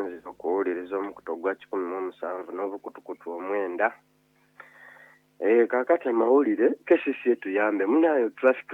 Gyosinzira okuwuliriza omukutu ogwa 107.9. Kaakati amawulire KCC etuyambe munayo traffic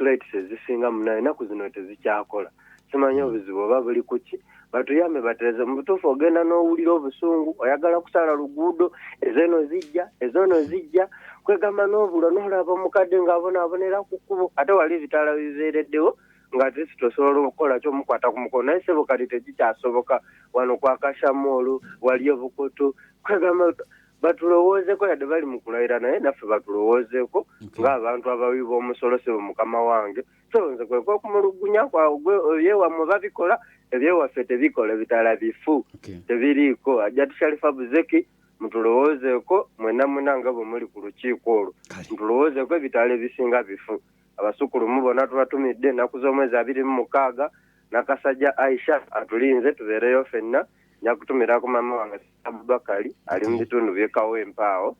lights ezisinga munayo ennaku zino tezikyakola. Simanyi obuzibu oba buli kuki, batuyambe batereze. Mu butuufu ogenda n'owulira obusungu, oyagala kusala luguudo, ezeno zijja, ezono zijja, kwegamba n'obulwa n'olaba omukadde ng'abonaabonera ku kkubo, ate wali ebitaala bibeereddewo nga ate tosobola okukola kyomukwata ku mukono. Naye ssebo kati tekikyasoboka, wano kwakasha moolo, wali obukoto, kwegamba batulowoozeeko yadde bali mu kulayira, naye naffe batulowoozeeko ng'abantu abawi b'omusolo. Ssebo mukama wange, so nze kwe kwekumulugunya kwawe, ebyewammwe babikola, ebyewaffe tebikola, ebitaala bifu, tebiriiko. Ajja Sharifa Buzeki, mutulowoozeeko mwenna mwena nga bwe muli ku lukiiko olwo, mutulowoozeeko, ebitaala ebisinga bifu. Abasukulumu bonna tubatumidde ennaku z'omwezi 26, Nakasajja Aisha atulinze, tubeereyo ffenna. Nja kutumirako mama wange Abubakari ali mu bitundu by'e Kawempe awo,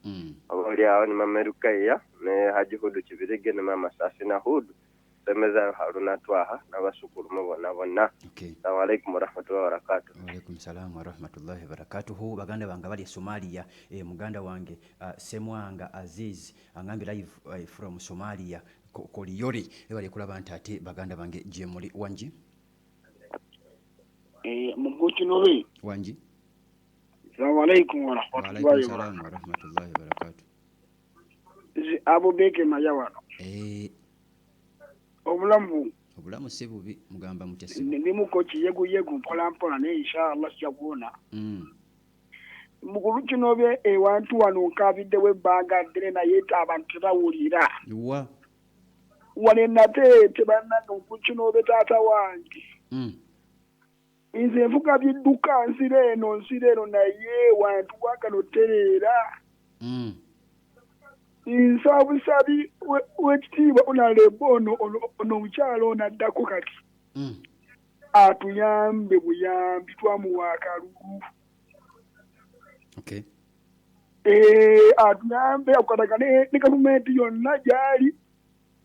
oba oli awo ne mama Erukaiya ne Haji Hudu Kibirige ne mama Safina Hudu, Semeza Haruna Twaha n'abasukulumu bonna bonna. Assalamu alaikum warahmatullahi wabarakatuh. Waalaikum salamu warahmatullahi wabarakatuhu. Baganda bange abali e Somalia, muganda wange Semwanga Aziz angambye live from Somalia, Koliyori, ebali kulaba nti ate baganda bange gye muli. Wangi? Mugukinobe. Wangi. Assalamu alaikum waalaikum warahmatullahi salamu warahmatullahi wabarakatuh. Nze Abubeke Maya wano. Obulamu? Obulamu si bubi, mugamba mutya ssebo? Ndimuko kiyeguyegu mpola mpola, naye inshallah sijja kuwona. Mukulu Kinobe, ewantu wano nkabiddewo ebbanga ddene, naye abantu tebawulira. Wa? Wane Nateete, bannange, mukulu Kinobe, taata wange. Nze nvuga bidduka nzira eno, nzira eno, naye wantu wakano tereera. Nsaba busabi w'ekitiibwa onalebo ono omukyalo ono addako kati atuyambe buyambi, twamuwa akalulu. Atuyambe akwatagane ne gavumenti yonna gyali.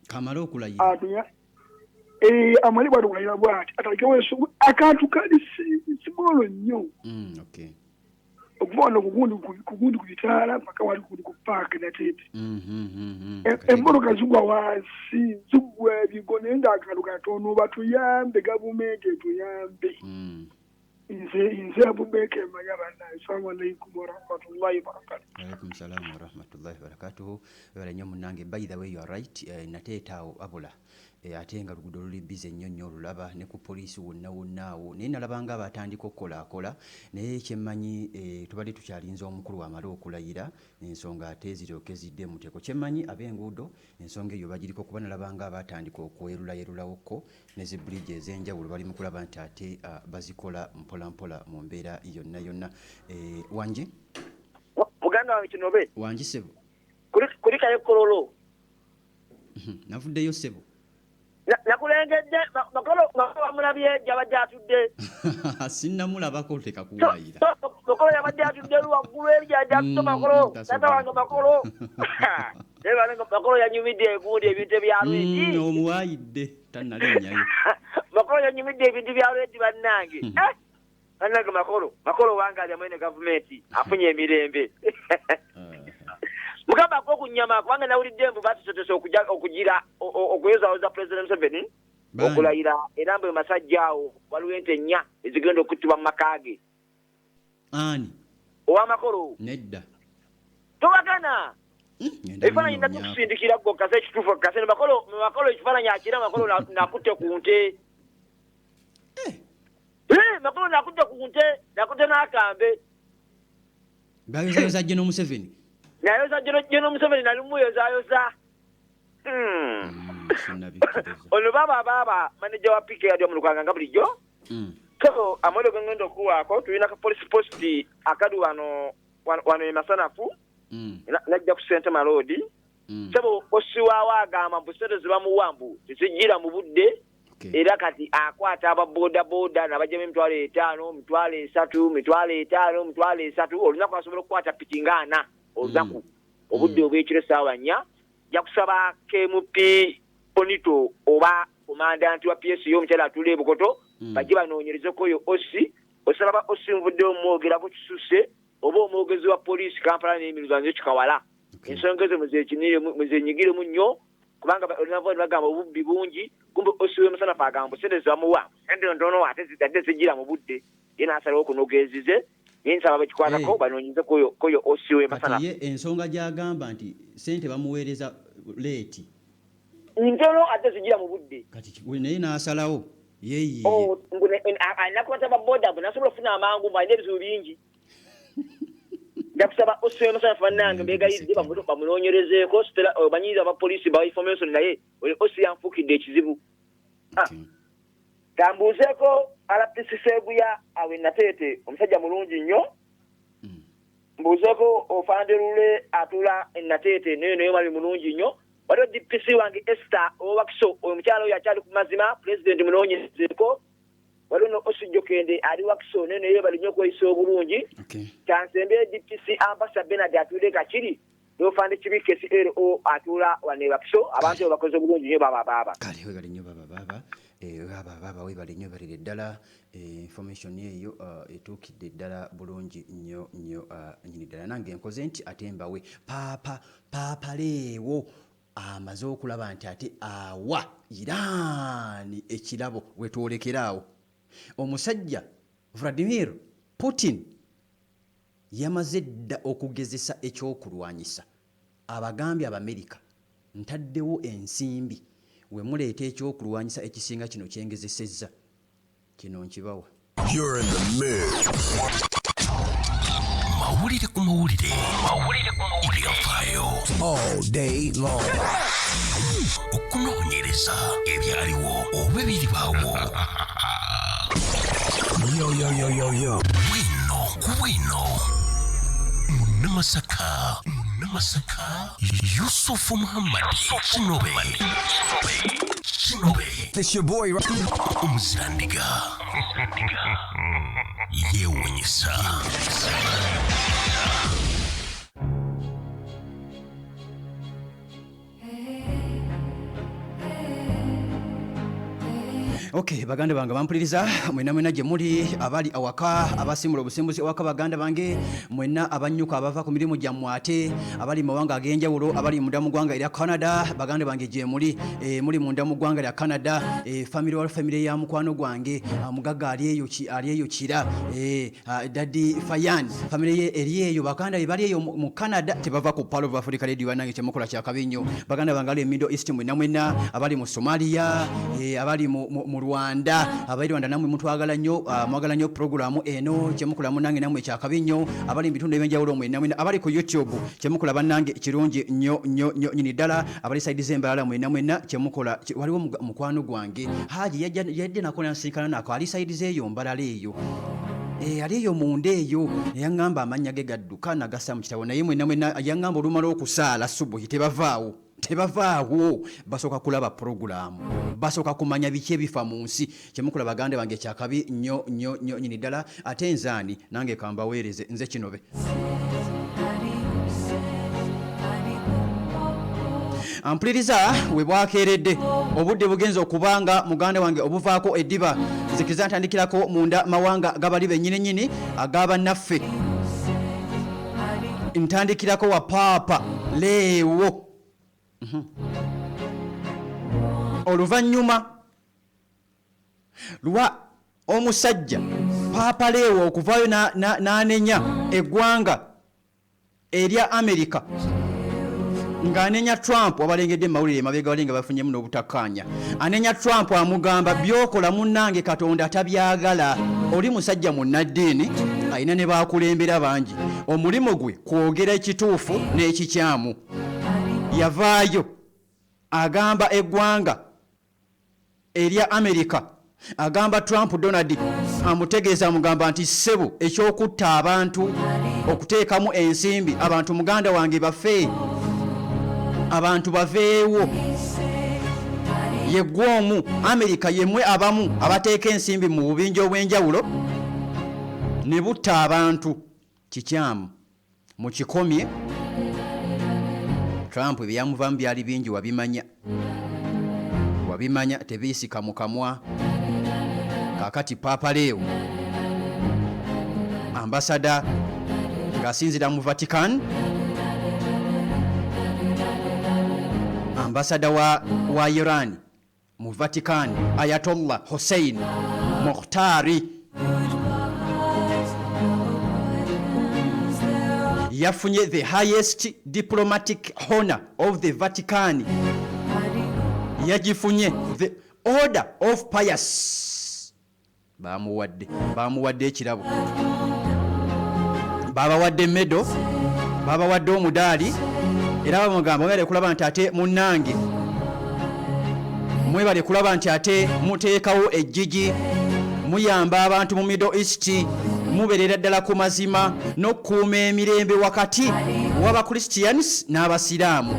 Kamale okulayira. Amale bwati okulayira bwati atalekewo ensonga, akantu kali small nnyo. Okuva wano kugundi ku bitaala paka wali kugundi ku paaka Nateete. Emmotoka zigwa wansi, zigwa ebigo, naye ng'akantu katono. Batuyambe, gavumenti etuyambe. Nze Abubeka Emanya, bannaye. Assalamu alaikum warahmatullahi wabarakatu. Alaikum salamu warahmatullahi wabarakatuhu. Webale nnyo munnange. By the way, you are right, Nateete awo abula, ate nga luguudo luli busy nnyo nnyo, olulaba ne ku poliisi wonna wonna awo, naye nalabanga abatandika okukolaakola. Naye kyemmanyi, tubadde tukyalinza omukulu amale okulayira, ensonga ate ziryoke zidde mu nteeko. Kyemmanyi ab'enguudo ensonga eyo bagiriko, kuba nalabanga abatandika okwerulayerurawokko ne zi bridge ez'enjawulo bali mu kulaba nti ate bazikola mpola mpola mu mbeera yonna yonna. Wangi? Muganda wange Kinobe. Wangi ssebo. Kulikayo Kololo. Navuddeyo ssebo. Nakulengedde Makolo, wamulabye gyabadde atudde? Sinnamulabako, teka kuwayira. Makolo yabadde atudde eri waggulu eri gyabadde atudde. Makolo, taata wange Makolo. Naye banange, Makolo yanyumidde egundi ebintu ebya red. Omuwaayidde tannalinnyayo. Makolo yanyumidde ebintu bya red, bannange. Bannange, Makolo, Makolo wange ali amwene gavumenti afunye emirembe. Mugamba ako kunyama, kubanga nawulidde mbu batusotese okugira okuyozayoza President Museveni Bani? okulayira, era mbu masajja awo waliwo ente nnya ezigenda okuttibwa mu maka ge. Ani? Owamakolo. Nedda. Towagana. Ngenda Ebifaananyi munoonyaako. natusindikira gwe kase ekituufu kase Makolo, Makolo ekifaananyi akira, Makolo nakutte ku nte. Makolo nakutte ku nte, nakutte n'akambe. Bayozayoza General Museveni? Nayoza General Museveni, nali muyozayoza. Sinnabikkiriza. Ono baaba maneja wa PK yadya mu Lukanga nga bulijjo. So amawulire ge ngenda okuwaako, tulina ka police post akali wano e Masanafu, najja ku Sentema Road. Sebo osiwaawo agamba mbu sente zebamuwa mbu tezijjira mu budde. Era kati akwata aba boda boda nabajjamu 50,000, 30,000, 50,000, 30,000 olunaku. Asobola okukwata piki nga ana olunaku, obudde obwekiro saawa 4. Nja kusaba KMP Onito oba komandanti wa PSU omukyala atula e Bukoto, bajje banoonyerezeko oyo OC. Osaba osinvuddeyo omwogerako kisuse oba omwogezi wa poliisi Kampala n'emiruza nze Kikawala. Ensonga ezo muzenyigiremu nnyo kubanga olinavuga ne bagamba obubbi bungi, kumbe osiwe Musanafu agamba sente zebamuwa sente ntono ate zidadde zijjira mu budde, ye n'asalawo okunogeezize. Naye nsaba bakikwatako banoonyeze koyo osiwe Masanafu. Kati ye ensonga gy'agamba nti sente bamuweereza leeti ntono ate zijjira mu budde, kati naye n'asalawo yeeyiye. Alina kukwata ba boda mbu nasobola okufuna amangu, mbu alina ebizibu bingi. Nja kusaba osiwe Musanafu bannange mbeegayiridde bamunoonyerezeeko, omanyiiza aba poliisi ba information, naye oyo osi yanfuukidde ekizibu. Tambuuzeeko RPC Seguya awe Nateete, omusajja mulungi nnyo. Mbuuzeeko Ofanderule atuula e Nateete, naye naye mwami mulungi nnyo. Waliwo DPC wange Esther Owakiso, omukyala oyo akyali ku mazima, pulezidenti munoonyerezeeko. Waliwo no Osijjo Kende ali Wakiso, naye naye bali nnyo okweyisa obulungi. Kyansembe DPC Ambassador Bernard atuula Kakiri, n'Ofande Kibike CLO atuula wano e Wakiso. Abantu abo bakoze obulungi nnyo baba baaba. Kale webale nnyo baba baaba. Baba baaba webale nnyo, balire ddala information eyo etuukidde ddala bulungi nnyo nnyo nnyini ddala. Nange nkoze nti ate mbawe Paapa Leewo amaze okulaba nti ate awa Iran ekirabo wetwolekera awo. Omusajja Vladimir Putin yamaze dda okugezesa ekyokulwanyisa. Abagambye Abamerika, ntaddewo ensimbi we muleeta ekyokulwanyisa ekisinga kino kyengezesezza, kino nkibawa. You're in the mix. Mawulire ku mawulire. Mawulire ku mawulire. Ebyafaayo. All day long. Okunoonyereza ebyaliwo oba ebiribaawo. Yo, yo, yo, yo, yo. Bwino ku bwino. Munnamasaka. Munnamasaka. Yusufu Muhammad. Kinobe. Kinobe. It's your boy. Omuzirandiga. Yeewuunyisa. Okay, baganda bange bampuliriza mwenna mwenna gye muli, abali awaka, abasimbula obusimbuzi awaka, baganda bange mwenna abannyuka abava ku mirimu gyammwe, ate abali mu mawanga ag'enjawulo, abali munda mu ggwanga erya Canada, baganda bange gye muli, muli munda mu ggwanga lya Canada, family wa family ya mukwano gwange mugagga ali eyo Kira, Daddy Fayan, family ye eri eyo, baganda be bali eyo mu Canada tebava ku Pearl of Africa Radio. Bannange kyemukola kyakabi nnyo. Baganda bange abali e Middle East mwenna mwenna, abali mu Somalia, abali mu Rwanda, abali Rwanda namwe mutwagala nnyo, mwagala nnyo programu eno, kyemukola munnange namwe kyakabi nnyo. Abali mu bitundu ebyenjawulo mwenna mwenna, abali ku YouTube kyemukola bannange kirungi nnyo nnyo nnyo nnyini ddala. Abali side z'embalala mwenna mwenna kyemukola, waliwo mukwano gwange Haji yajja nako nansinkana nako, ali side z'eyo Mbalala eyo. Ali eyo munda eyo, yaŋŋamba amannya ge gadduka nagassa mu kitabo, naye mwenna mwenna yaŋŋamba olumala okusaala subuhi tebavaawo. Tebavaawo, basooka kulaba purogulaamu, basooka kumanya biki ebifa mu nsi. Kyemukola baganda bange kyakabi nnyo nnyo nnyo nnyini ddala. Ate nzaani nange kambaweereze nze Kinobe. Ampuliriza we bwakeeredde, obudde bugenza okubanga muganda wange obuvaako eddiba. Nzikiriza ntandikirako munda mawanga gabali bennyini nnyini ag'abannaffe. Ntandikirako wa Paapa Leewo. Oluvannyuma lwa omusajja Paapa Leewo okuvaayo n'anenya eggwanga erya Amerika, ng'anenya Trump, abalengedde mu mawulire emabega wali nga bafunyemu n'obutakkaanya. Anenya Trump, amugamba by'okola munnange Katonda tabyagala. Oli musajja munnaddiini, alina ne bakulembera bangi, omulimu gwe kwogera ekituufu n'ekikyamu. Yavaayo agamba eggwanga erya Amerika, agamba Trump Donald, amutegeeza amugamba nti ssebo, ekyokutta abantu, okuteekamu ensimbi abantu muganda wange bafe, abantu baveewo, yeggwe omu Amerika yemmwe abamu abateeka ensimbi mu bubinja obw'enjawulo ne butta abantu, kikyamu, mukikomye. Trump ebyamuvaamu byali bingi, wabimanya wabimanya, tebiisika mu kamwa. Kaakati Paapa Leewo Ambasada ng'asinzira mu Vatican, ambasada wa Iran mu Vatican, Ayatollah Hossein Mokhtari, yafunye the highest diplomatic honor of the Vatican. Yagifunye the Order of Pius. Bamuwadde ekirabo, babawadde medal, babawadde omudaali, era bamugamba mwebale kulaba nti ate munnange, mwebale kulaba nti ate muteekawo ejjigi, muyamba abantu mu Middle East, mubeerera ddala ku mazima n'okukuuma emirembe wakati w'Abachristians n'Abasiraamu.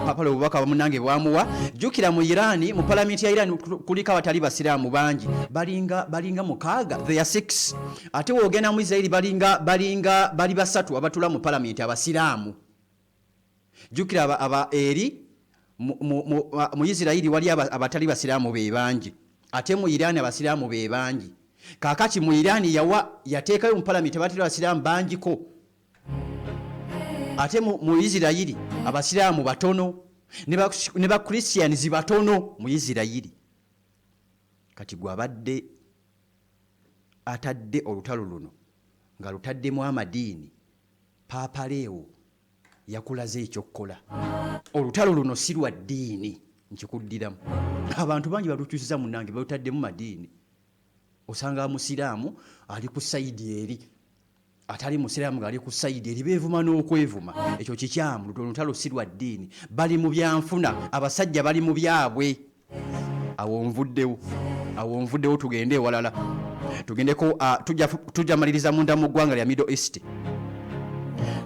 Papa obubaka munnange bwamuwa. Jjukira mu Iran, mu palamenti ya Iran kuliko abatali basiraamu bangi, balinga 6, they are 6. Ate w'ogenda mu Israeli balinga bali 3 abatula mu palamenti abasiraamu. Jjukira aba eri mu Israeli wali abatali basiraamu be bangi, ate mu Iran abasiraamu be bangi. Kaakati mu Iran yateekayo mu palamenti abatali basiraamu bangiko, ate mu Israeli abasiraamu batono, ne ba Christians batono mu Israeli. Kati gwabadde atadde olutalo luno nga lutaddemu amadiini, Papa Leo yakulaze ekyokukola. Olutalo luno si lwa ddiini, nkikuddiramu. Abantu bangi balukyusiza munnange, balutaddemu madiini. Osanga musiraamu ali ku sayidi eri, atali musiraamu ng'ali ku sayidi eri, beevuma n'okwevuma. Ekyo kikyamu, olutalo si lwa ddiini. Bali mu byanfuna, abasajja bali mu byabwe. Awo nvuddewo, tugende ewalala. Tugendeko, tujja maliriza munda mu ggwanga lya Middle East.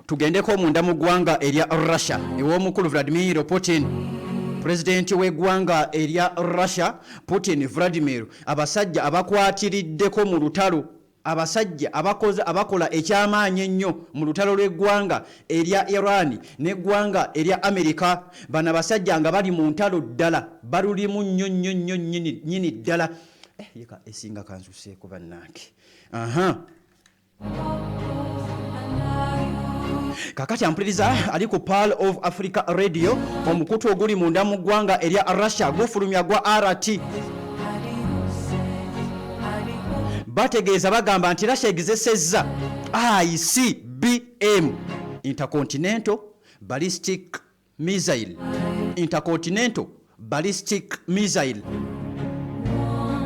Tugendeko munda mu ggwanga erya Russia, ew'omukulu Vladimir Putin, pulezidenti w'eggwanga erya Russia, Putin Vladimir. Abasajja abakwatiriddeko mu lutalo, abasajja abakola ekyamaanyi ennyo mu lutalo lw'eggwanga erya Iran n'eggwanga erya America. Bano abasajja nga bali mu ntalo ddala, balulimu nnyo nnyo nnyo nnyini ddala. Yeka esinga kansuseeko bannange. Aha. Kakati ampuliriza ali ku Pearl of Africa Radio, omukutu oguli munda mu ggwanga erya Russia, gufulumya gwa RT. Bategeeza bagamba nti Russia egezesezza ICBM, Intercontinental Ballistic Missile, Intercontinental Ballistic Missile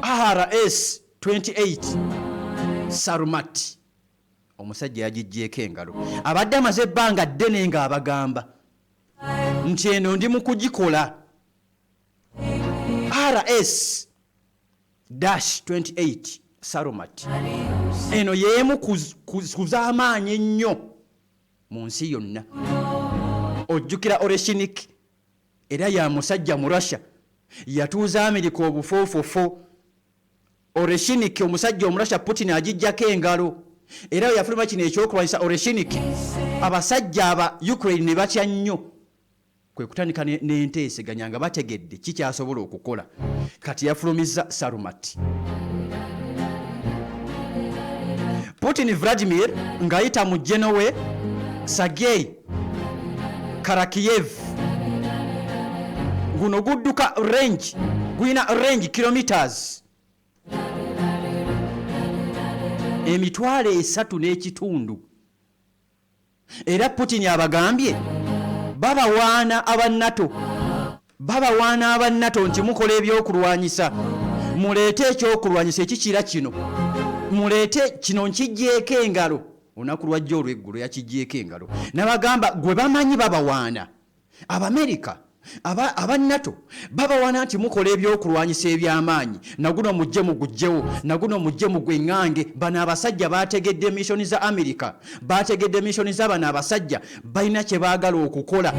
RS-28 Sarmat. Omusajja yagiggyeeko engalo, abadde amaze ebbanga ddene ng'abagamba nti eno ndi mu kugikola. RS-28 Sarmat eno y'emu ku z'amaanyi ennyo mu nsi yonna. Ojjukira Oreshnik, era ya musajja mu Russia, yatuuza Amerika obufoofofo. Oreshnik omusajja Omurussia Putin agiggyako engalo, era yafuluma kino ekyokulwanyisa Oreshnik. Abasajja aba Ukraine ne batya nnyo, kwe kutandika n'enteeseganya nga bategedde kikyasobola okukola. Kati yafulumizza Sarmat. Putin Vladimir ng'ayita mu Genowe Sergei Karakiev, guno gudduka range, gulina range kilometers 3,500. Era Putin abagambye babawaana aba NATO, babawaana aba NATO nti mukola ebyokulwanyisa, muleete ekyokulwanyisa ekikira kino, muleete kino nkiggyeko engalo. Olunaku lwajja olw'eggulo yakiggyeeko engalo, n'abagamba gwe bamanyi babawaana Abamerika, aba NATO babawaana nti mukola ebyokulwanyisa eby'amaanyi, naguno mujje mugugjewo, naguno mujje mugweŋŋange. Bano abasajja bategedde missioni za Amerika, bategedde missioni za bano abasajja, balina kye baagala okukola.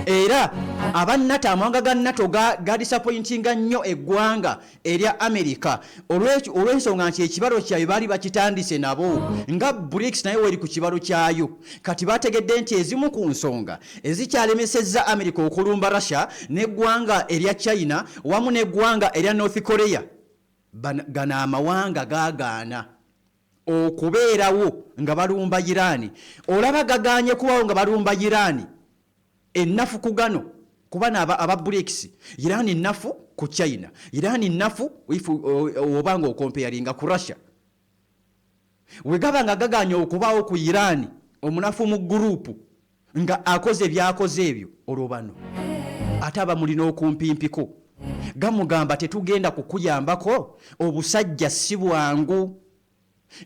Era aba NATO, amawanga ga NATO ga disappointinga nnyo eggwanga erya Amerika olw'ensonga nti ekibalo kyabwe baali bakitandise nabo, nga BRICS nayo weri ku kibalo kyayo. Kati bategedde nti ezimu ku nsonga ezikyalemesezza Amerika okulumba Russia n'eggwanga erya China wamu n'eggwanga erya North Korea, gano amawanga gaagaana Okubeerawo nga balumba Iran. Olaba gagaanye kubawo nga balumba Iran ennafu ku gano, kuba aba BRICS, Iran nnafu ku China, Iran nnafu if oba nga ocomparinga ku Russia. We gaba nga gagaanye okubaawo ku Iran omunafu mu group nga akoze byakoze ebyo, olwo bano ate abamulina okumpimpiko gamugamba, "Tetugenda kukuyambako, obusajja si bwangu."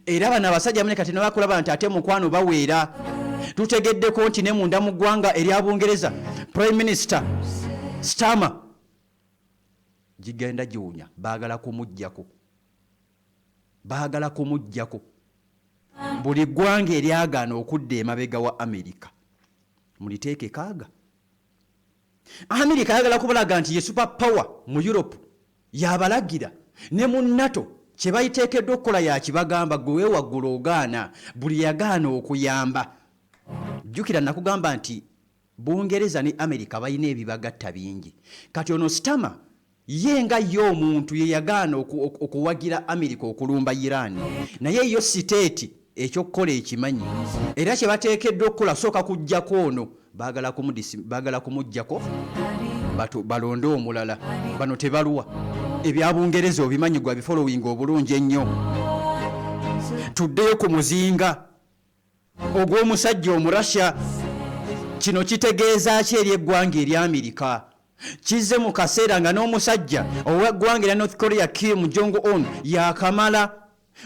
Era bano abasajja mune kati nebakulaba nti ate mukwano baweera. Tutegeddeko nti ne munda mu ggwanga erya Bungereza, Prime Minister Starmer gigenda giwunya, baagala kumuggyako, baagala kumuggyako. Buli ggwanga eryagaana okudda emabega wa Amerika muliteeke kaaga. Amerika ayagala kubalaga nti ye super power mu Europe, yabalagira ne mu NATO kye bayiteekeddwa okukola, yakibagamba. Gwe weewaggula ogaana, buli yagaana okuyamba. Jjukira nakugamba nti Bungereza ne Amerika balina ebibagatta bingi. Kati ono Starmer ye nga ye omuntu ye yagaana okuwagira Amerika okulumba Iran, naye yo state ekyokukola ekimanyi era kye bateekeddwa okukola, sooka kuggyako ono. Baagala kumuggyako, balonde omulala. Bano tebalwa. Ebya Bungereza obimanyi, gwa bifollowing obulungi ennyo. Tuddeyo ku muzinga ogw'omusajja Omurasha. Kino kitegeeza ki eri eggwanga erya Amerika? Kizze mu kaseera nga n'omusajja ow'eggwanga erya North Korea, Kim Jong Un, yakamala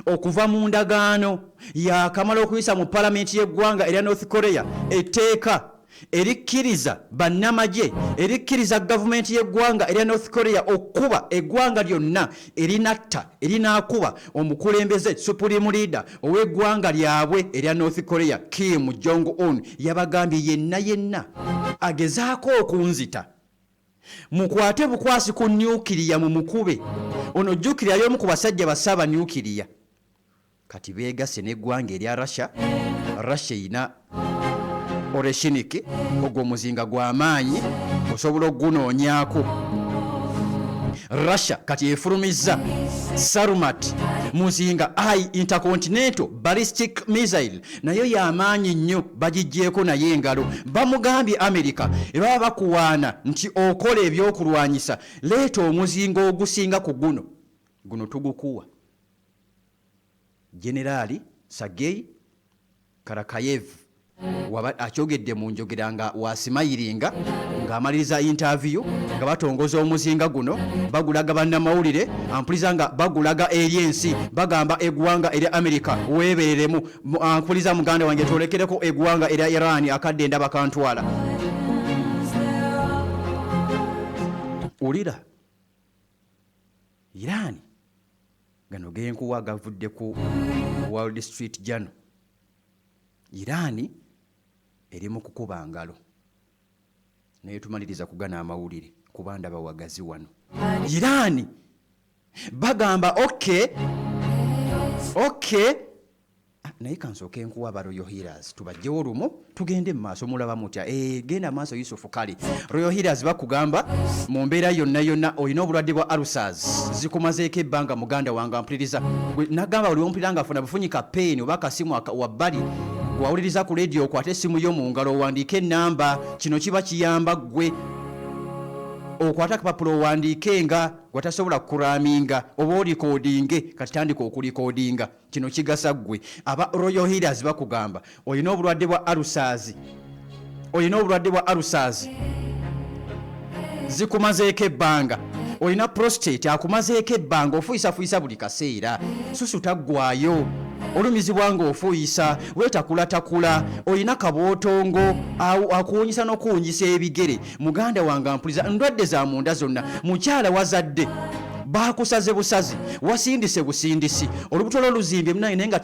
okuva mu ndagaano, yakamala okuyisa mu palamenti y'eggwanga erya North Korea etteeka erikkiriza bannamagye, erikkiriza gavumenti y'eggwanga erya North Korea okukuba eggwanga lyonna erinatta, erinaakuba omukulembeze, supreme leader ow'eggwanga lyabwe erya North Korea, Kim Jong Un. Yabagambye, "Yenna yenna agezaako okunzita, mukwate bukwasi ku nuclear, mumukube." Ono jjukira y'omu ku basajja basaaba nuclear. Kati beegasse n'eggwanga erya Russia. Russia erina Oreshnik, ogwo omuzinga gw'amaanyi, osobola okugunoonyaako. Russia kati efulumizza Sarmat muzinga i intercontinental ballistic missile, nayo y'amaanyi nnyo, bagiggyeko naye engalo. Bamugambye America ebaba bakuwaana nti okola ebyokulwanyisa, leeta omuzinga ogusinga ku guno, guno tugukuwa. Generaali Sergei Karakayev akyogedde mu njogera nga wasimayiringa ng'amaliriza interview nga batongoza omuzinga guno, bagulaga bannamawulire ampuliza nga bagulaga eri ensi, bagamba eggwanga erya America weebereremu. Ampuliza muganda wange, twolekereko eggwanga erya Iran. Akadde ndaba kantwala. Wulira Iran, gano genkuwa gavudde ku World Street Journal. Iran eri mu kukuba ngalo, naye tumaliriza kugana amawulire kuba ndaba wagazi wano. Iran bagamba okay. Ah, naye kansooke nkuwa aba Royal Healers, tubajjewo lumu tugende mu maaso. Mulaba mutya? Eh, genda maaso, Yusufu. Kale Royal Healers bakugamba mu mbeera yonna yonna, olina obulwadde bwa ulcers zikumazeeko ebbanga, muganda wange ampuliriza. Nagamba buli wompulira nga afuna bufunyi ka peeni oba akasimu wabbali, gwawuliriza ku rediyo, okwate essimu yo mu ngalo, owandiike enamba. Kino kiba kiyamba ggwe. Okwate akapapula, owandiike nga gwatasobola kukuraminga oba orikodinge. Kati tandika okulikodinga, kino kigasa ggwe. Aba Royal Healers bakugamba olina obulwadde bwa ulcers, olina obulwadde bwa ulcers zikumazeeko ebbanga, olina prostate akumazeeko ebbanga, ofuyisafuyisa buli kaseera, susu taggwayo, olumizibwa ng'ofuuyisa, weetakulatakula, olina kabootongo akuwunyisa n'okuwunyisa ebigere. Muganda wange ampuliza, ndwadde za munda zonna, mukyala wazadde bakusaze busazi, wasindise busindisi, olubuto lwo luzimbye munaye naye nga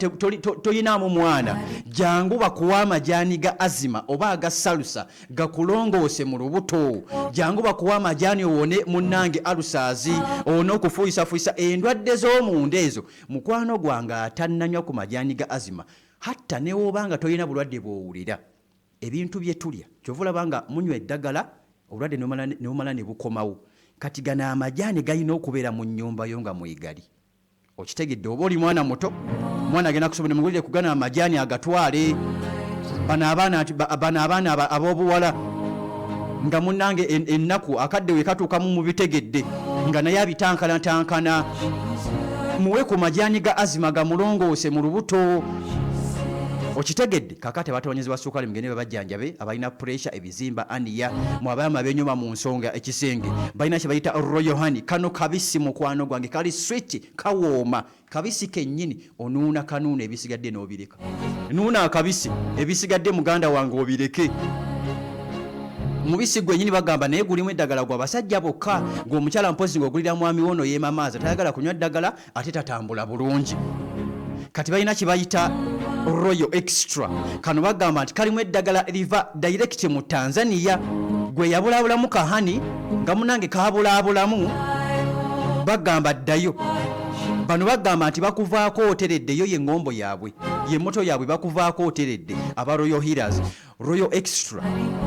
toyinaamu mwana, jangu bakuwa amajaani ga azima oba aga salusa gakulongoose mu lubuto. Jangu bakuwa amajaani owone munnange ulcers, owone okufuuyisafuuyisa, endwadde z'omunda ezo. Mukwano gwange atannanywa ku majaani ga azima, hatta newoba nga tolina bulwadde bw'owulira, ebintu bye tulya, kyova olaba nga munywa eddagala obulwadde ne bumala ne bukomawo. Kati gano amajaani galina okubeera mu nnyumba yo nga mwegali. Okitegedde? Oba oli mwana muto, Mwana agenda kusoma nemugulire kugana amajaani agatwale. Bano abaana nti bano abaana ab'obuwala nga munnange ennaku akadde we katuukamu mubitegedde nga naye abitankana muwe ku majaani ga azima gamulongoose mu lubuto. Okitegedde? Kakati abatawanyizibwa sukaali mugende babajjanjabe, abalina pressure, ebizimba, aniya, mu abaama abenyuma mu nsonga ekisenge balina kye bayita Royal Honey. Kano kabisi mukwano gwange, kali sweet, kawooma, kabisi kennyini. Onuuna kanuuna, ebisigadde n'obireka. Nuuna akabisi, ebisigadde muganda wange obireke. Mubisi gwennyini bagamba naye gulimu eddagala gwa basajja bokka. Ng'omukyala mpozi ng'ogulira mwami wono yeemamaaza, tayagala kunywa ddagala ate tatambula bulungi. Kati balina kye bayita Royal Extra. Kano bagamba nti kalimu eddagala liva direct mu Tanzania. Gwe yabulabulamu kahani nga munange kabulabulamu, bagamba ddayo. Bano bagamba nti bakuvaako oteredde. Yo ye ŋŋombo yaabwe, ye motto yaabwe, bakuvaako oteredde. Aba Royal Healers, Royal Extra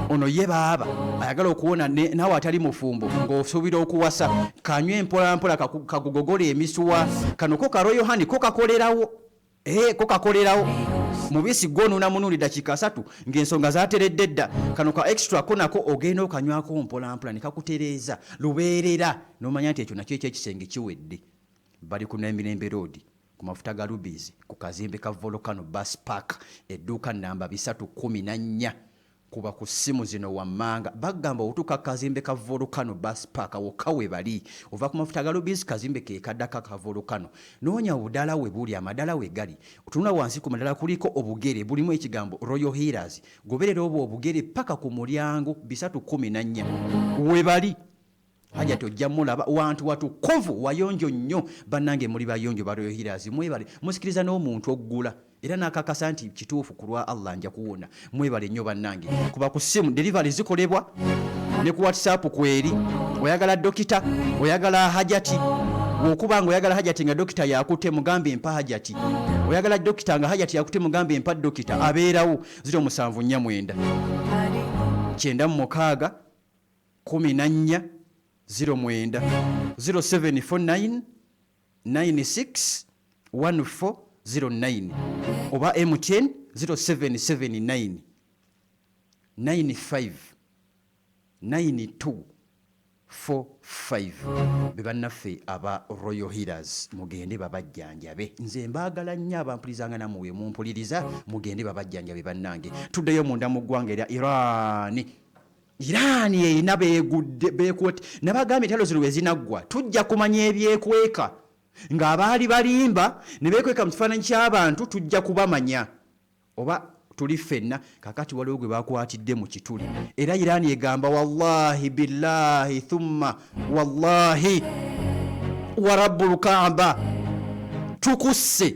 ono ye baaba ayagala okuwona naawe atali mufumbo ng'osuubira okuwasa, kanywe mpolampola kagugogola emisuwa. Kano ko ka Royal Honey ko kakolerawo. Ko kakolerawo mubisi gwonuuna munuuli dakiika 30 ng'ensonga zateredde dda. Kano ka Extra ko nako ogenda okanywako mpolampola ne kakutereeza lubeerera, n'omanya nti ekyo nakyo ekyekisenge kiwedde. Bali ku Namirembe Road, ku mafuta ga Rubis, ku kazimbe ka Volcano Bus Park, edduuka namba 314. Kuba ku ssimu zino wammanga. Bagamba otuuka ku kazimbe ka Volcano Bus Park wokka we bali. Ova ku mafuta ga Rubis, kazimbe ke kaddaka ka Volcano, noonya obudaala we buli, amadaala we gali. Otunula wansi ku madala, kuliko obugere bulimu ekigambo Royal Healers. Goberera obwo obugere paka ku mulyango 314 we bali. Hajati ojja mulaba wantu watukuvu, wayonjo nnyo. Bannange muli bayonjo ba Royal Healers, mwebale. Musikiriza n'omuntu oggula era n'akakasa nti kituufu, ku lwa Allah nja kuwona. Mwebale nnyo bannange. Kuba ku ssimu, delivery zikolebwa, ne ku WhatsApp kweri. Oyagala dokita, oyagala hajati, wokuba nga oyagala hajati nga dokita yakutte, mugambe mpa hajati. Oyagala dokita nga hajati yakutte, mugambe mpa dokita, abeerawo. 0749 96 14 09, 0749 96 1409, oba MTN 0779 95 92 45. Be bannaffe aba Royal Healers, mugende babajjanjabe. Nze mbaagala nnyo abampulizanga, namuwe mumpuliriza, mugende babajjanjabe bannange. Tuddeyo munda mu ggwanga erya Irani. Irani erina beegudde beekwete. Nabagambye entalo zino bwe zinaggwa tujja kumanya ebyekweka, ng'abaali balimba ne beekweka mu kifaananyi ky'abantu, tujja kubamanya oba tuli ffenna. Kakati waliwo gwe bakwatidde mu kituli, era Irani egamba wallahi billahi thumma wallahi wa rabbul kaaba, tukusse,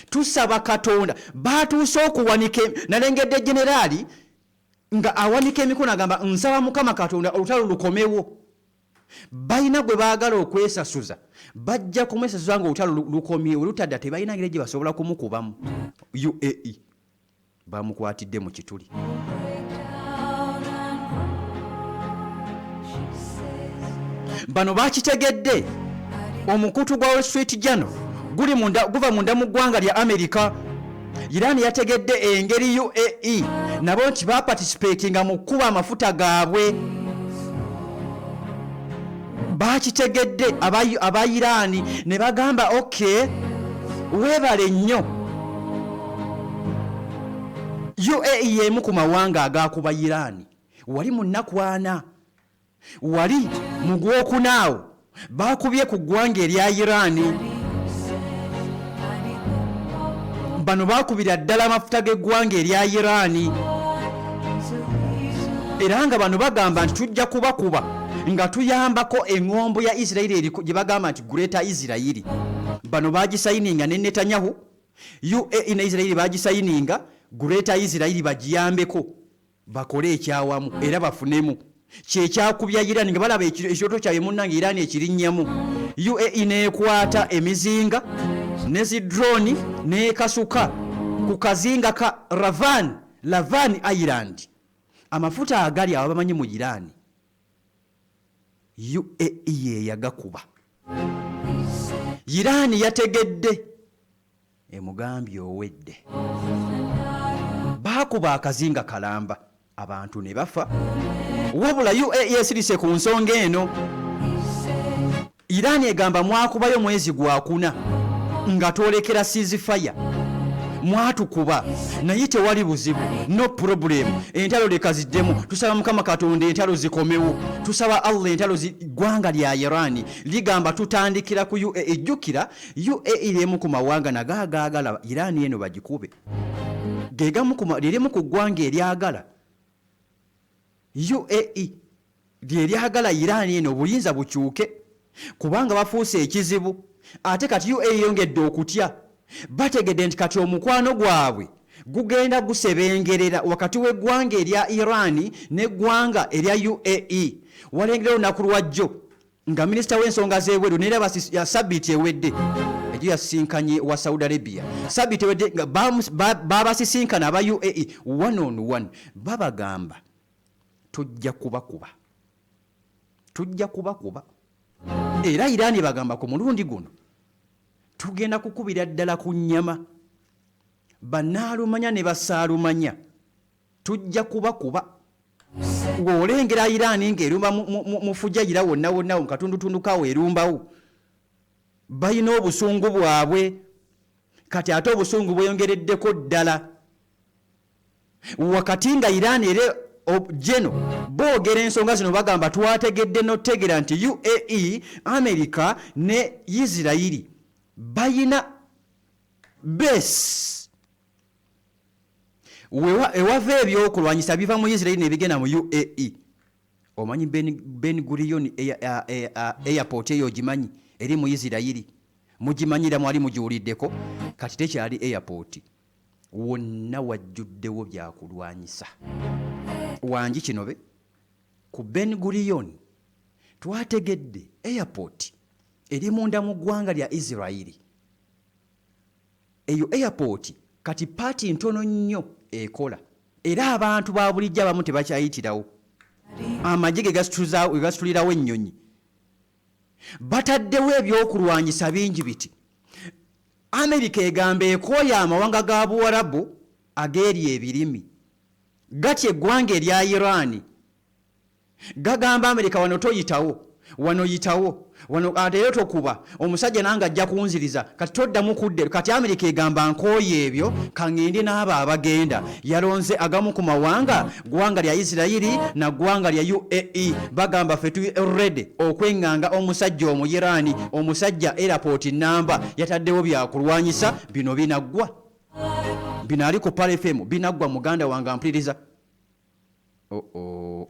tusaba Katonda. Batuuse okuwanika, nalengedde generaali nga awanika emikono agamba nsaba Mukama Katonda olutalo lukomewo. Balina gwe baagala okwesasuza, bajja kumwesasuza nga olutalo lukomyewo. Lutadda tebalina ngeri gye basobola kumukubamu. UAE bamukwatidde mu kituli. Bano bakitegedde, omukutu gwa Wall Street Journal guli munda, guva munda mu ggwanga lya Amerika. Iran yategedde engeri UAE nabo nti baparticipatinga mu kkuba amafuta gaabwe. Bakitegedde aba Irani ne bagamba ok, weebale nnyo. UAE y'emu ku mawanga agakuba Irani wali mu nnaku 4, wali mu gwokunaawo bakubye ku ggwanga erya Irani. Bano bakubira ddala amafuta g'eggwanga erya Irani, era nga bano bagamba nti tujja kubakuba nga tuyambako eŋŋombo ya Isirayiri eriko gye bagamba nti Greater Isirayiri. Bano bagisayininga ne Netanyahu. UAE ne Isirayiri bagisayininga, Greater Isirayiri bagiyambeko bakole ekyawamu era bafunemu kyekyakubya Iran, nga balaba ekyoto kyabwe munnange Iran ekirinnyamu. UAE neekwata emizinga ne zi drone n'ekasuka ku kazinga ka Ravan, Lavan Island, amafuta agali awo bamanyi mu Iran, UAE yeyagakuba. Iran yategedde. Emugambye owedde. Baakuba akazinga kalamba, abantu ne bafa. Wabula UAE esirise ku nsonga eno. Iran egamba mwakubayo mwezi gwakuna nga twolekera ceasefire, mwatukuba naye tewali buzibu, no problem. Entalo leka ziddemu, tusaba Mukama Katonda entalo zikomewo, tusaba Allah entalo. Ggwanga lya Iran ligamba tutandikira ku UAE. Ejjukira UAE lyemu ku mawanga nago agaagala Iran eno bagikube, lirimu ku ggwanga eryagala, UAE lyeryagala Iran eno obuyinza bukyuke kubanga bafuuse ekizibu. Ate kati UAE yongedde okutya, bategedde nti kati omukwano gwabwe gugenda gusebengerera wakati w'eggwanga erya Iran n'eggwanga erya UAE. Walengera olunaku lwajjo nga minisita w'ensonga z'ebweru neera ya sabbiiti ewedde ejo yasisinkanye wa Saudi Arabia, sabbiiti ewedde nga babasisinkana aba UAE one on one, babagamba tujja kubakuba, tujja kubakuba. Era Iran bagamba ku mulundi guno tugenda kukubira ddala ku nnyama, bannaalumanya ne basaalumanya, tujja kubakuba. Ng'olengera Iran ng'erumba mu Fujayira wonna wonna mu katundutundu kawo erumbawo, balina obusungu bwabwe. Kati ate obusungu bweyongereddeko ddala wakati nga Iran era geno boogera ensonga zino, bagamba twategedde notegera nti UAE, America ne Isirairi bayina base ewava ebyokulwanyisa biva mu Isirairi nebigenda mu UAE. Omanyi Ben Gurion Airport eyo ogimanyi, eri mu Isirairi, mugimanyira, mwali mugiwuliddeko. Kati tekyali airport, wonna wajjuddewo byakulwanyisa. Wangi kino be ku Ben Gurion twategedde airport eri munda mu ggwanga lya Isirairi. Eyo airport kati part ntono nnyo ekola, era abantu ba bulijjo abamu tebakyayitirawo, amagye ge gasitulirawo ennyonyi. Bataddewo ebyokulwanyisa bingi biti. Amerika egamba ekooya amawanga ga Buwarabu ageeri ebirimi gatya eggwanga erya Iran. Gagamba Amerika wano toyitawo, wano yitawo, wano ate era tokuba omusajja nange ajja kunziriza, kati toddamu kudde. Kati Amerika egamba nkooye ebyo, kaŋŋende n'abo abagenda. Yalonze agamu ku mawanga, ggwanga lya Isirayiri na ggwanga lya UAE. Bagamba ffe tuli ready okweŋŋanga omusajja Omuyiraani. Omusajja airport namba yataddewo byakulwanyisa. Bino binaggwa, bino ali ku Pal FM binaggwa. Muganda wange ampuliriza, oh -oh.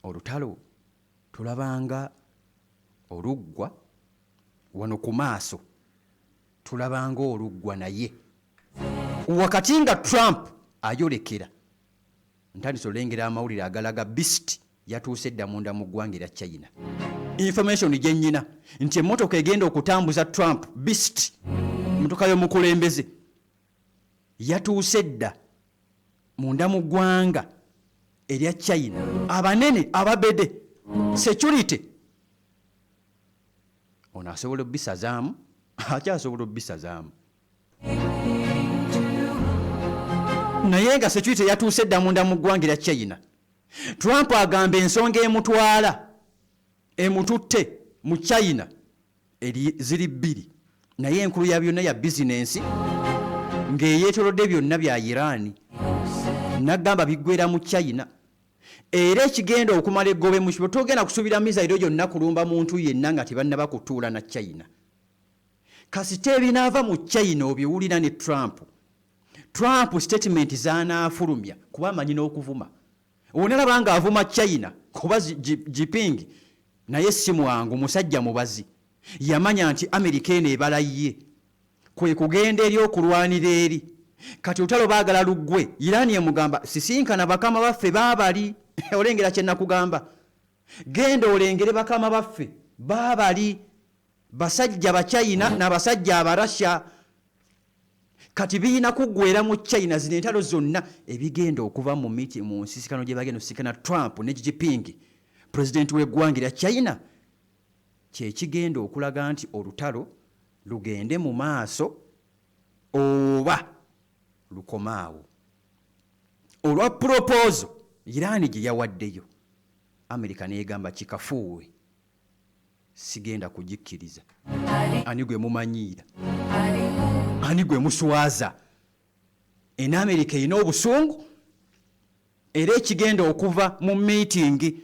Olutalo tulabanga oluggwa wano ku maaso, tulabanga oluggwa, naye wakati nga Trump ayolekera, ntandise olengera amawulire agalaga Beast yatuuse dda munda mu ggwanga erya China. Information gye nnyina nti emmotoka egenda okutambuza Trump, Beast, emmotoka y'omukulembeze, yatuuse dda munda mu ggwanga erya China. Abanene ababede security ono asobola obisazaamu, akyasobola obisazaamu, naye nga security yatuuse dda munda mu ggwanga erya China. Trump agamba ensonga emutwala, emututte mu China eri ziri bbiri, naye enkulu ya byonna ya bizinensi ng'eyeetolodde byonna bya Iran. Nagamba biggwera mu China, era ekigenda okumala eggobe mu kibo, togenda kusuubira missile yonna kulumba muntu yenna nga tebannaba kutuula na China. Kasita ebinaava mu China obiwulira ne Trump. Trump statement z'anaafulumya, kuba amanyi n'okuvuma, onalaba ng'avuma China, kuba Jinping naye si mwangu, musajja mubazi. Yamanya nti Amerika eno ebala ye, kwe kugenda eri okulwanira eri. Kati olutalo baagala luggwe. Iran emugamba sisinkana bakama baffe baabali. Olengera kye nakugamba, genda olengere bakama baffe baabali, basajja Bachina n'abasajja Abarasha. Kati biyina kuggwera mu China zino entalo zonna. Ebigenda okuva mu miti mu nsisikano gye bagenda okusisikana Trump ne Jinping, pulezidenti w'eggwanga erya China. Kyekigenda okulaga nti olutalo lugende mu maaso oba lukomaawo. Olwa proposal Iran gye yawaddeyo, Amerika neegamba kikafuuwe, sigenda kugikkiriza. Ani gwe mumanyiira? Ani gwe muswaza? Eno Amerika erina obusungu, era ekigenda okuva mu meeting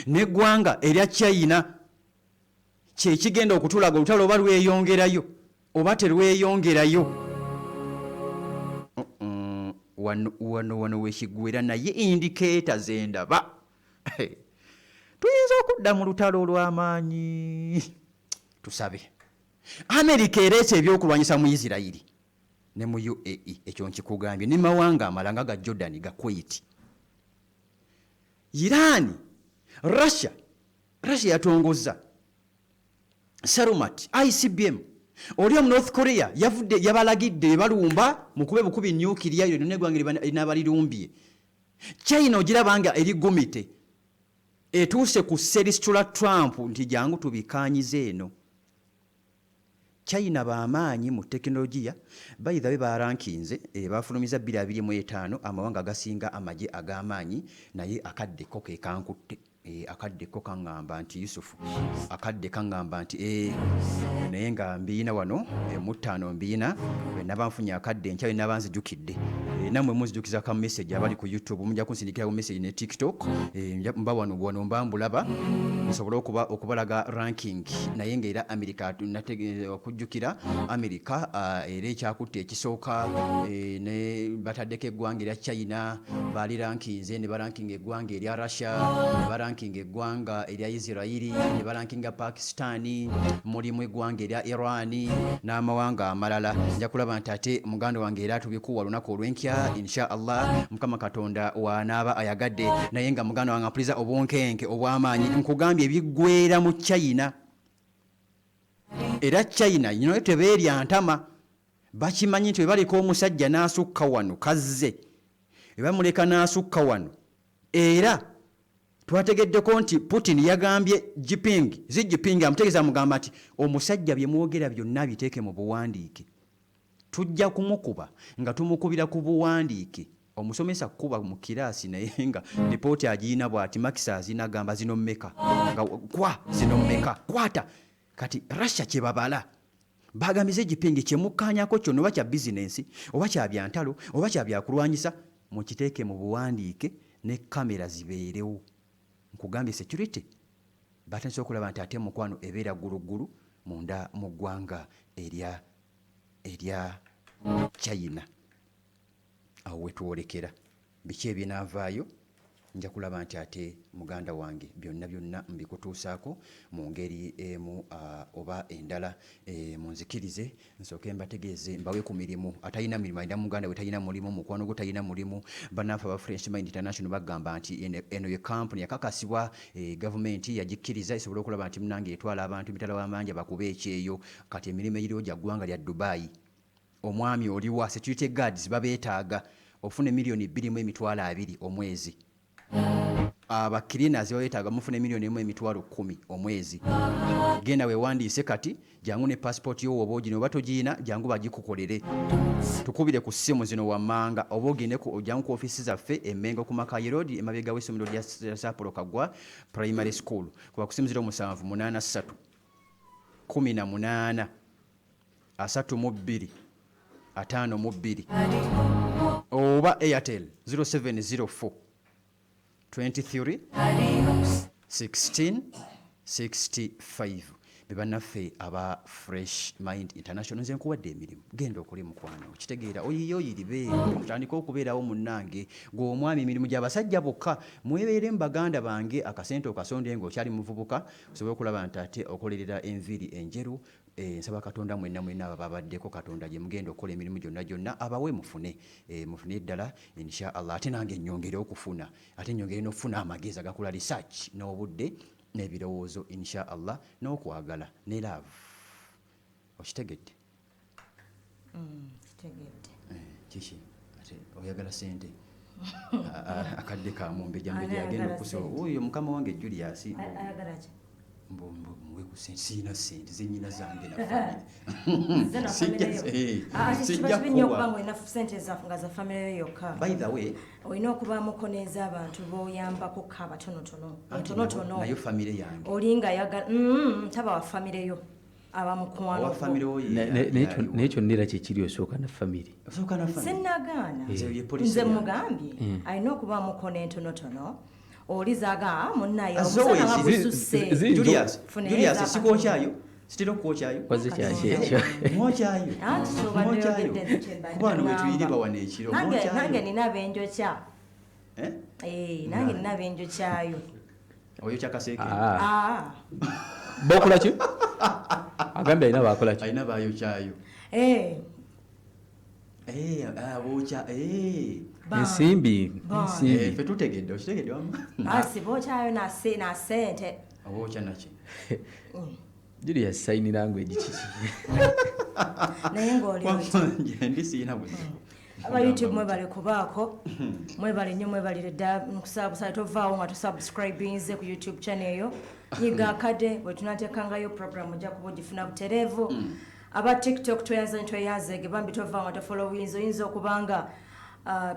n'eggwanga erya China kyekigenda okutulaga olutalo oba lweyongerayo oba terweyongerayo. Wano wano wano wekigwera, naye indicator zendaba tuyinza okudda mu lutalo olw'amaanyi. Tusabe. Amerika ereeta ebyokulwanyisa mu Isirairi ne mu UAE, ekyo nkikugambye, ne mawanga amala nga ga Jordan, ga Kuwait, Iran, Russia. Russia yatongoza Sarmat ICBM. Oli omu North Korea yavudde yabalagidde balumba mukube bukubi nuclear yonna eggwanga linaabalirumbye. China ogiraba nga eri gumite, etuuse ku serisitula Trump nti jangu tubikanyize. Eno China bamaanyi mu tekinologiya. By the way, barankinze, bafulumiza 2025 amawanga agasinga amagye ag'amaanyi. Naye akadde ko ke kankutte, akadde ko kaŋŋamba nti Yusufu, akadde kaŋŋamba nti naye nga mbiina wano, mu ttaano mbiina. Naba nfunye akadde enkya naba nzijukidde. Nammwe munzijukiza ka message. Abali ku YouTube mujja kunsindikirawo message ne TikTok. Mba wano wano mba mbulaba nsobole okubalaga ranking. Naye ngaera America, okujjukira America era ekyakutte ekisooka, ne bataddeko eggwanga erya China baali rankinze, ne barankinga eggwanga erya Russia, ne barankinga eggwanga erya Israeli, ne barankinga Pakistani, mulimu eggwanga erya Iran n'amawanga amalala. Nja kulaba nti ate muganda wange era tubikuwa olunaku olw'enkya, insha Allah, Mukama Katonda wanaaba ayagadde. Naye nga muganda wange ampuliza, obunkenke obw'amaanyi nkugambye ebiggwera mu China. Era China nayo tebeerya ntama, bakimanyi nti bwe baleka omusajja n'asukka wano kazze, bwe bamuleka n'asukka wano. Era twategeddeko nti Putin yagambye Jinping, Xi Jinping amutegeeza, amugamba nti omusajja bye mwogera byonna biteeke mu buwandiike, tujja kumukuba nga tumukubira ku buwandiike. Omusomesa kuba mu kiraasi naye nga lipooti agiyina bw'ati, marks azina, agamba zino mmeka, nga kwa zino mmeka, kwata. Kati Russia kye babala bagambiza Jinping, kyemukkaanyako kyonna, oba kya bizinensi oba kya byantalo oba kya byakulwanyisa, mukiteeke mu buwandiike ne kamera zibeerewo. Nkugambye, security batandise okulaba nti ate mukwano ebeera gguluggulu munda mu ggwanga erya China. Awo wetwolekera biki ebinaavaayo, nja kulaba nti ate muganda wange byonna byonna mbikutuusaako mu ngeri emu oba endala. Munzikirize nsooke mbategeeze, mbawe ku mirimu. Atalina mirimu, alina muganda we talina mulimu, mukwano gwo talina mulimu, bannaffe aba Fresh Mind International bagamba nti eno ye kampuni yakakasibwa, gavumenti yagikkiriza esobole okulaba nti munange etwala abantu emitala w'amanja bakube ekyeyo. Kati emirimu egiriwo gya ggwanga lya Dubai. Omwami oliwa? Security guards babeetaaga, ofuna 2,020,000 omwezi. Aba cleaners babeetaaga, mufuna 1,100,000 omwezi. Genda weewandiise kati, jangu ne passport yo woba ogina, oba togiina jangu bagikukolere. Tukubire ku ssimu zino wammanga, oba ogende jangu ku ofiisi zaffe Emmengo ku Makayi Road, emabega w'essomero lya Sapolo Kaggwa Primary School. Kuba ku ssimu 0783 18 32 52, oba Airtel 0704 23 16 65. Be bannaffe aba Fresh Mind International. Nze nkuwadde emirimu, genda okole mukwano, okitegeera, oyiye oyiribe, otandike okubeerawo munnange. Gwe omwami, emirimu gy'abasajja bokka mwebeere mu baganda bange, akasente okasonde ng'okyali muvubuka, osobole okulaba nti ate okolerera enviiri enjeru. Nsaba Katonda mwenna mwenna abo ababaddeko, Katonda gye mugenda okukola emirimu gyonna gyonna abawe mufune, mufune ddala insha Allah. Ate nange nnyongere okufuna, ate nnyongere n'okufuna amagezi agakola research n'obudde n'ebirowoozo insha Allah, n'okwagala ne love. Okitegedde? Kitegedde. Kiki ate oyagala sente? Akadde ka mumbejja, mbejja yagenda okusoba oyo mukama wange Julius. Ayagala ki? Muwe ku sente, siyina sente zenyina zange na family. Nze na Sijja family yo. sijja Kiba kibi nnyo kuwa. okuba ng'olina sente zaffe nga za family yo yokka. By the way, olina okubaamuko n'ez'abantu b'oyambako ko abatonotono. Anti Ntonotono. Nayo family yange. Oli nga ayagala, taba wa family yo. Aba mukwano Owa gwo. family wo ye yaliwo. Naye kyonna era kyekiri osooka na family. Osooka na family. Sinnagaana. Nze ye poliisi Nze yange. mugambye, alina okubaamuko n'entonotono. Oli zaaga, munnaye, As omusana always, bagususse. Julius, Funa Julius, eza sikwokyayo. Sitera okukwokyayo. Waze kyaki ekyo? Mwokyayo. Anti ky'obadde Mwokyayo. oyogedde nze kye mbadde Kuba wano we ŋŋamba. tuyiriba wano ekiro, mwokyayo. Nange nina abenjokya. Eh? Nange nina abenjokyayo. Oyokya kaseeke? Bookola ki? Agambye alina baakola ki? Alina baayokyayo. Bookya, Ensimbi, ensimbi. Ffe tutegedde, okitegedde wamma? Si bookyayo na ssente. Bookya naki? Julius, sign language kiki? Naye ng'oli Wamma nje ndi siyina buzibu. Aba YouTube mwebale kubaako. Mwebale nnyo, mwebalire ddala. Nkusaba busabe tovaawo nga tosubscribinze ku YouTube channel eyo. Nyiga akade bwe tunateekangayo program ojja kuba ogifuna butereevu. Aba TikTok tweyanza nnyo, tweyanzeege bambi tovaawo nga tofollowinze. Oyinza okuba nga,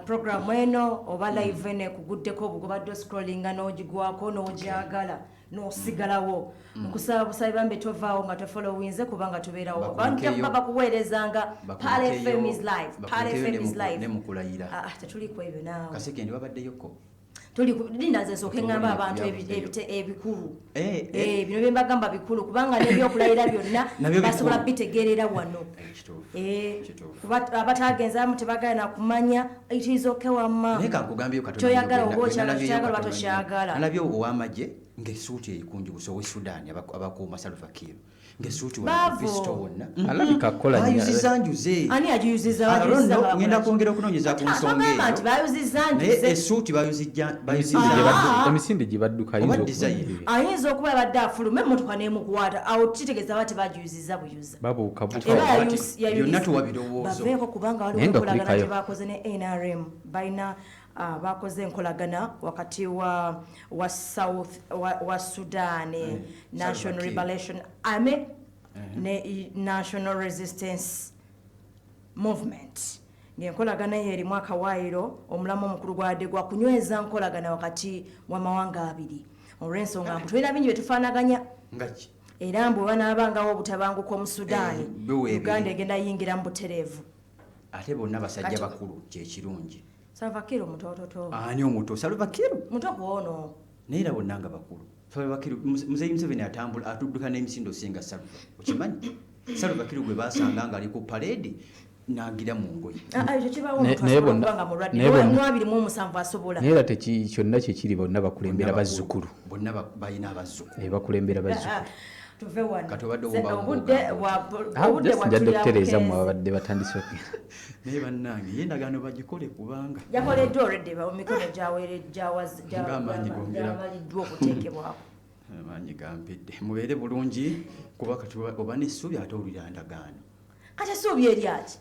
program eno oba live eno ekuguddeko obugobadde oscrollinga n'ogigwako n'ogyagala n'osigalawo. Nkusaba busabe bambi tovaawo nga tofollowinze kubanga tubeerawo. Bakulikeyo. Bajja kuba bakuweerezanga Pearl Bakulikeyo. FM is live. Pearl Bakulikeyo FM is live. ne mu kulayira. Tetuli ku ebyo naawe. Kasekende babaddeyoko. Tuli ku, linda nze nsooke ŋŋambe Otubulire abantu ku byabaddeyo. ebikulu. Bino bye mbagamba bikulu kubanga n'ebyokulayira byonna Nabyo bikulu. basobola bitegeerera wano. Kituufu. Kuba abataagenze abamu tebagala na kumanya, it is okay wamma. Naye kankugambyeyo katono Toyagala nnyo, oba okyagala, nalabyeyo tokyagala oba katono nnyo. tokyagala. Nalabye ow'amagye ng'essuuti ekunjubuse ow'e Sudan abakuuma Salva Kiir. Ng'essuuti wano Baavo. ku Kristo wonna. Alabika akola nnyo. Bayuzizza njuze. Ani agiyuzizza? I don't Bayuzizza know, bakola ngenda ki? kwongera okunoonyeza ku nsonga Togamba eyo. nti bayuzizza Naye njuze. essuuti bayuzizza Emisinde gye badduka Oba ayinza okuba design. ebyo. Ayinza okuba yabadde afuluma emmotoka n'emukwata. Awo kitegeeza baba tebagiyuzizza buyuza. Babuukabuuka. Era Kati yayusiza. byonna tuwa birowoozo. Baveeko kubanga waliwo Naye nga enkolagana kulikayo. gye bakoze ne NRM. Balina, bakoze enkolagana wakati wa South, wa Sudan, National Salva Kiir. Liberation Army ne National Resistance Movement. Ng'enkolagana eyo erimu akawaayiro, omulamu omukulu gwadde gwa kunyweza nkolagana wakati w'amawanga abiri. Olw'ensonga mbu tulina bingi bye tufaanaganya. Nga ki? Era mbu banaabangawo obutabanguko mu Sudan, Biwa ebiri. Uganda egenda yingira mu butereevu. Ate bonna basajja Kati bakulu, kye kirungi. Salva Kiir omutototo. Ani omuto? Salva Kiir? Muto ku ono. Naye era bonna nga bakulu. Salva Kiir, Muzeeyi Museveni atambula, atudduka n'emisindo osinga Salva. Okimanyi? Salva Kiir gwe baasanga ng'ali ku parade n'agira mu ngoye. Ekyo kibaawo omuntu Naye asobola bonna- okuba nga mulwadde. naye bonna- Mu abiri mu omusanvu asobola. Naye era kyonna kye kiri bonna bakulembera Bonna bakulu. bazzukulu. Bonna balina abazzukulu. Bakulembera bazzukulu. Tuve wano. Kati obadde Nze oba obudde ng'ogamba. obudde Just bwa njadde tulya okutereeza mmwe bukeezi. ababadde batandise okugenda. Naye bannange, ye endagaano bagikole kubanga. Yakoleddwa already, mu mikono Ng'amaanyi gongera. gyamaliddwa okuteekebwako. Amaanyi gampedde. Mubeere bulungi kuba kati oba n'essuubi ate owulira ndagaano. Kati essuubi eryaki?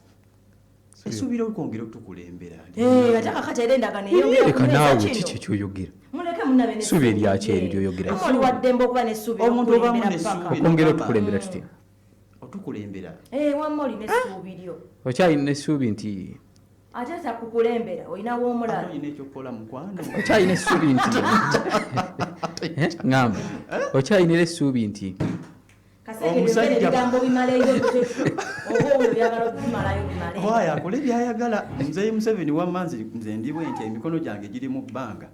Essuubi okwongera otukulembera. Ate kakati era endagaano eyongera Leka kunyweza naawe, kino. kiki kyoyogera? Muleke munnabe Essuubi n'essuubi eryaki lye. eryo lyoyogera? Amma oli wa ddembe okuba n'essuubi Omuntu obaamu okukulembera n'essuubi. paka. Okwongera otukulembera tutya? Otukulembera. Wamma olina essuubi lyo. Okyalina essuubi nti Ate takukulembera, olinawo omulala. Ate olina ekyokukola mukwano. Okyalina essuubi nti ŋŋamba. Okyalina essuubi nti Kaseke Omusajja byogera ebigambo bimaleyo, oba oyo byagala okubimalayo bimaleyo. Waayo akole by'ayagala. Muzeeyi Museveni wamma nze ndi bwe nti emikono gyange giri mu bbanga.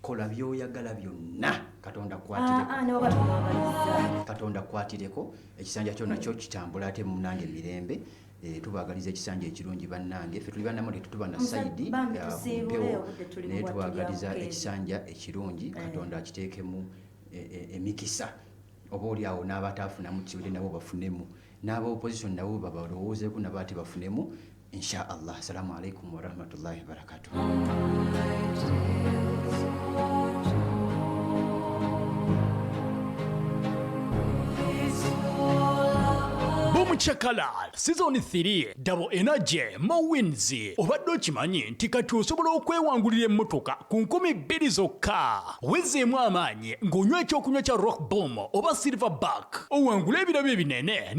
Kola by'oyagala byonna. Katonda akwatireko. Ne bw'aba tomwagalizza. Katonda akwatireko. Ekisanja kyo nakyo kitambula ate munnange mirembe. Tubaagaliza ekisanja ekirungi bannange. Ffe tuli bannamawulire tetuba na sayidi, Bambi ku tusiibule, mpewo. obudde tuli Naye mu bwattu tubaagaliza bya bukeezi. ekisanja ekirungi. Katonda akiteekemu emikisa. Oba oli awo n'abataafunamu kiwedde nabo bafunemu. N'aba opposition nabo babalowoozeeko nabo ate bafunemu. Insha Allah. Assalamu alaikum wa rahmatullahi wa barakatuh. Omukyakala Season 3, Double Energy, More Wins. Obadde okimanyi nti kati osobola okwewangulira emmotoka ku 2000 zokka? Wezeemu amaanyi ng'onywa ekyokunywa kya Rock Boom oba Silver Back, owangule ebirabo ebinene.